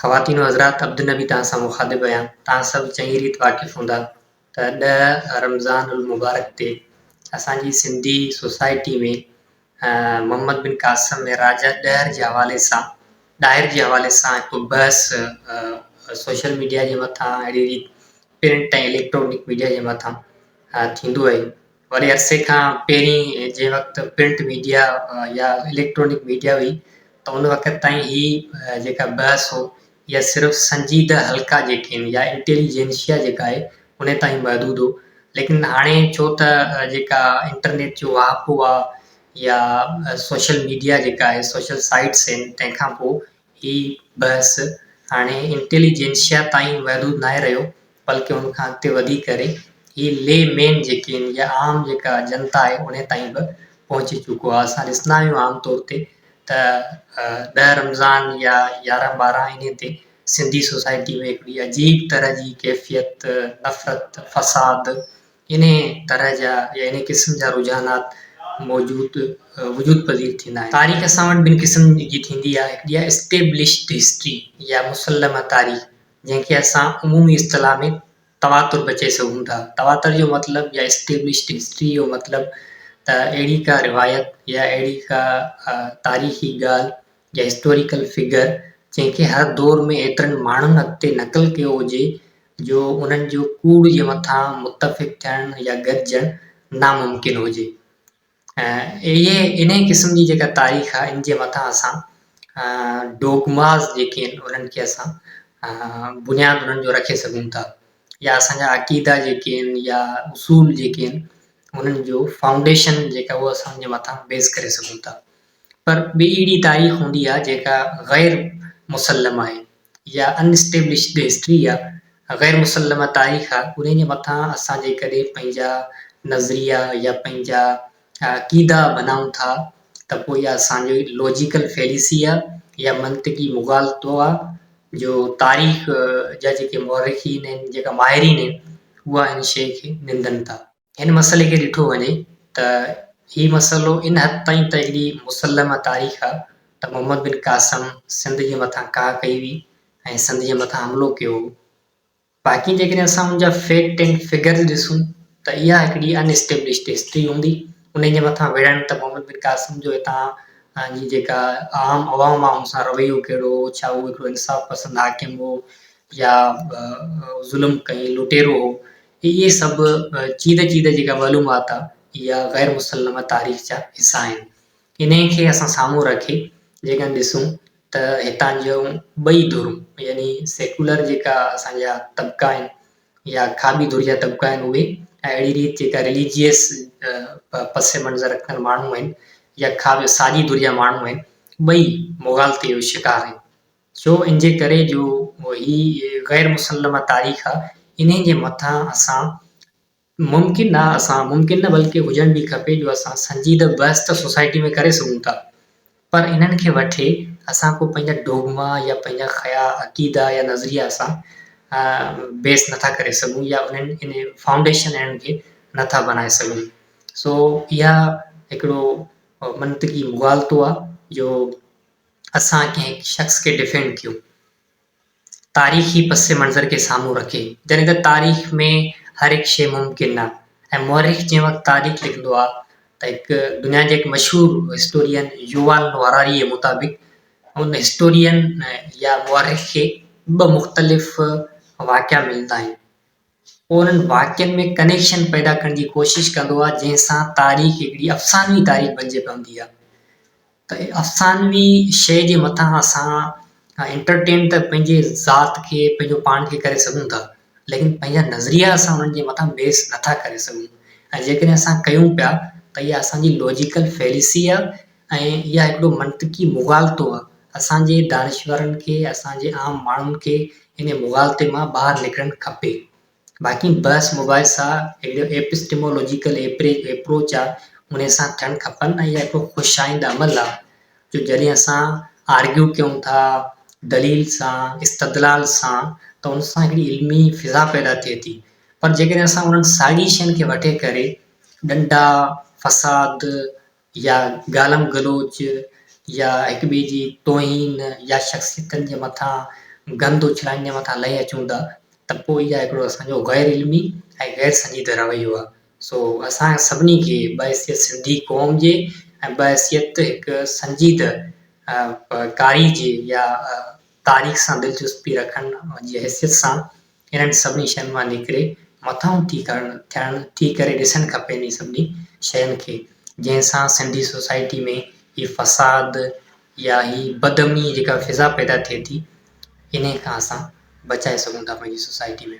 خواتين و حضرات عبدالنبي توهان سان مخاطب آهيان. توهان سڀ چڱي ريت واقف هوندا ته 10 رمضان المبارڪ تي اسان جي سنڌي سوسائٽي ۾ محمد بن قاسم ۽ راجا ڏهر جي حوالي سان ڏاهر جي حوالي سان هڪ بحث سوشل ميڊيا جي مٿان اهڙي ريت پرنٽ ۽ اليڪٽرانڪ ميڊيا جي مٿان ٿيندو آهي. وڏي عرصي کان پهرين جنهن وقت پرنٽ ميڊيا يا اليڪٽرانڪ ميڊيا هئي ته ان وقت تائين هي جيڪا بحث هو اها صرف سنجيده حلقا جيڪي آهن يا انٽيليجنشيا جيڪا آهي ان تائين محدود هو ليڪن هاڻي ڇو ته جيڪا انٽرنيٽ جو واهپو آهي يا سوشل ميڊيا جيڪا آهي سوشل سائيٽس آهن تنهن کان پوء هي بحث هاڻي انٽيليجنشيا تائين محدود ناهي رهيو بلڪه ان کان اڳتي وڌي ڪري هي لي مين جيڪي آهن يا عام جيڪا جنتا آهي ان تائين به پهچي چڪو آهي. اسان ڏسندا آهيون عام طور تي ته 10 رمضان يا 11 12 انهي تي سنڌي سوسائٽي ۾ هڪڙي عجيب طرح جي ڪيفيت، نفرت، فساد انهي طرح جا يا انهي قسم جا رجحانات موجود وجود پذير ٿيندا آهن. تاريخ اسان وٽ ٻن قسم جي ٿيندي آهي هڪڙي آهي اسٽيبلشڊ هسٽري يا مسلمه تاريخ جنهن کي اسان عمومي اصطلاح ۾ تواتر به چئي سگهون ٿا. تواتر جو مطلب يا اسٽيبلشڊ هسٽري جو مطلب ته اهڙي ڪا روايت يا اهڙي ڪا تاريخي ڳالهه يا هسٽوريڪل فگر جنهن کي هر دور ۾ ايترن ماڻهن اڳتي نقل ڪيو هجي جو انهن جو ڪوڙ جي مٿان متفق ٿيڻ يا گڏجڻ ناممڪن هجي. ۽ اهي انهي قسم جي جيڪا تاريخ آهي ان جي مٿان اسان ڊوگماز جيڪي آهن انهن کي اسان بنياد انهن جو رکي سگهون ٿا يا اسان جا عقيدا جيڪي آهن يا اصول جيڪي آهن انهن جو فائونڊيشن جيڪا اهو اسان ان جي مٿان بيس ڪري سگهون ٿا پر ٻي اهڙي تاريخ هوندي آهي جيڪا غير مسلم آهي يا ان اسٽيبلشڊ هسٽري آ، غير مسلمه تاريخ آ، انهي جي مٿان اسان جيڪڏهن پنهنجا نظريا يا پنهنجا عقيدا بنائون ٿا ته پوء اها اسان جي لاجيڪل فيليسي آ يا منطقي مغالطو آ جو تاريخ جا جيڪي مورخين آهن جيڪا ماهرين آهن اها ان شيء کي نندن ٿا. هن مسئلي کي ڏٺو وڃي ته هي مسئلو ان حد تائين ته هڪڙي مسلمه تاريخ آ ته محمد بن قاسم سنڌ جي مٿان ڪاهه ڪئي هئي ۽ سنڌ جي مٿان حملو ڪيو هو. باقي جيڪڏهن اسان ان جا فيڪٽ اينڊ فگرز ڏسون ته اها هڪڙي ان اسٽيبلشڊ هسٽري هوندي انهي جي مٿان وڙهڻ ته محمد بن قاسم جو هتان جي جيڪا عام عوام آ ان سان رويو ڪهڙو هو، ڇا هو هڪڙو انصاف پسند حاڪم هو يا ظلم ڪئين لٽيرو هو، اهي سڀ چيده چيده جيڪا معلومات آ اها غير مسلمه تاريخ جا حصا آهن. انهيء کي اسان سامهون رکي جيڪڏهن ڏسون ته هتان جون ٻئي ڌرون يعني سيڪيولر جيڪا اسان جا طبقا آهن يا کاٻي ڌر جا طبقا آهن اهي ۽ اهڙي ريت جيڪا رليجيس پس منظر رکندڙ ماڻهو آهن يا کاٻي ساڄي ڌر جا ماڻهو آهن ٻئي مغالطي جو شڪار آهن. ڇو ان جي ڪري جو هي غير مسلمه تاريخ آ انهي جي مٿان اسان ممڪن آ اسان ممڪن نه بلڪه هجڻ به کپي جو اسان سنجيده بحث ته سوسائٽي ۾ ڪري سگهون ٿا پر انهن کي وٺي اسان ڪو پنهنجا ڊوگما يا پنهنجا خيا عقيدا يا نظريا اسان بيس نٿا ڪري سگهون يا انهن ان فائونڊيشن انهن کي نٿا بنائي سگهون سو اها هڪڙو منطقي مغالطو آ جو اسان ڪنهن هڪ شخص کي ڊفينڊ ڪيون تاريخي پس منظر کي سامهون رکي جڏهن ته تاريخ ۾ هر هڪ شيء ممڪن آ ۽ مورخ جنهن وقت تاريخ لکندو آ ته هڪ دنيا جي هڪ مشهور هسٽورين يووال نوح هراري جي مطابق ان هسٽورين يا مورخ کي ٻه مختلف واقعا ملندا آهن پوء انهن واقعن ۾ ڪنيڪشن پيدا ڪرڻ جي ڪوشش ڪندو آ جنهن سان تاريخ هڪڙي افسانوي تاريخ بنجي پوندي آ. ته افسانوي شيء جي مٿان اسان انٽرٽين ته پنهنجي ذات کي پنهنجو پاڻ کي ڪري سگهون ٿا ليڪن پنهنجا نظريا اسان انهن جي مٿان بيس نٿا ڪري سگهون ۽ جيڪڏهن اسان ڪيون پيا ته اها اسان جي لاجيڪل فيلسي آهي ۽ اها هڪڙو منطقي مغالطو آهي اسان جي دانشورن کي اسان جي عام ماڻهن کي ان مغالطي مان ٻاهر نڪرڻ کپي. باقي بحث مباحثا هڪڙو ايپسٽيمولوجيڪل ايپروچ آ انهي سان ٿيڻ کپن ۽ اها هڪڙو خوش آئند عمل آ جو جڏهن اسان آرگيو ڪيون ٿا دليل سان استدلال سان ته ان سان هڪڙي علمي فضا پيدا ٿئي ٿي پر جيڪڏهن اسان انهن ساڳي شين کي وٺي ڪري ڏنڊا فساد يا گالم گلوچ يا هڪ ٻئي جي توهين يا شخصيتن جي مٿان گند اڇلائي ان جي مٿان لهي اچون ٿا ته پوء اها هڪڙو اسان جو غير علمي ۽ غير سنجيده رويو آهي. سو اسان سڀني کي بحيثيت سنڌي قوم جي ۽ بحيثيت هڪ سنجيده قاري جي يا تاريخ سان دلچسپي رکڻ جي حيثيت سان انهن سڀني شين مان نڪري مٿانهون ٿي ڪرڻ ٿيڻ ٿي ڪري ڏسڻ کپي انهن سڀني شين کي جنهن سان سنڌي سوسائٽي ۾ هي فساد يا هي بدامني جيڪا فضا پيدا ٿئي ٿي انهي کان اسان بچائي سگهون ٿا پنهنجي سوسائٽي ۾.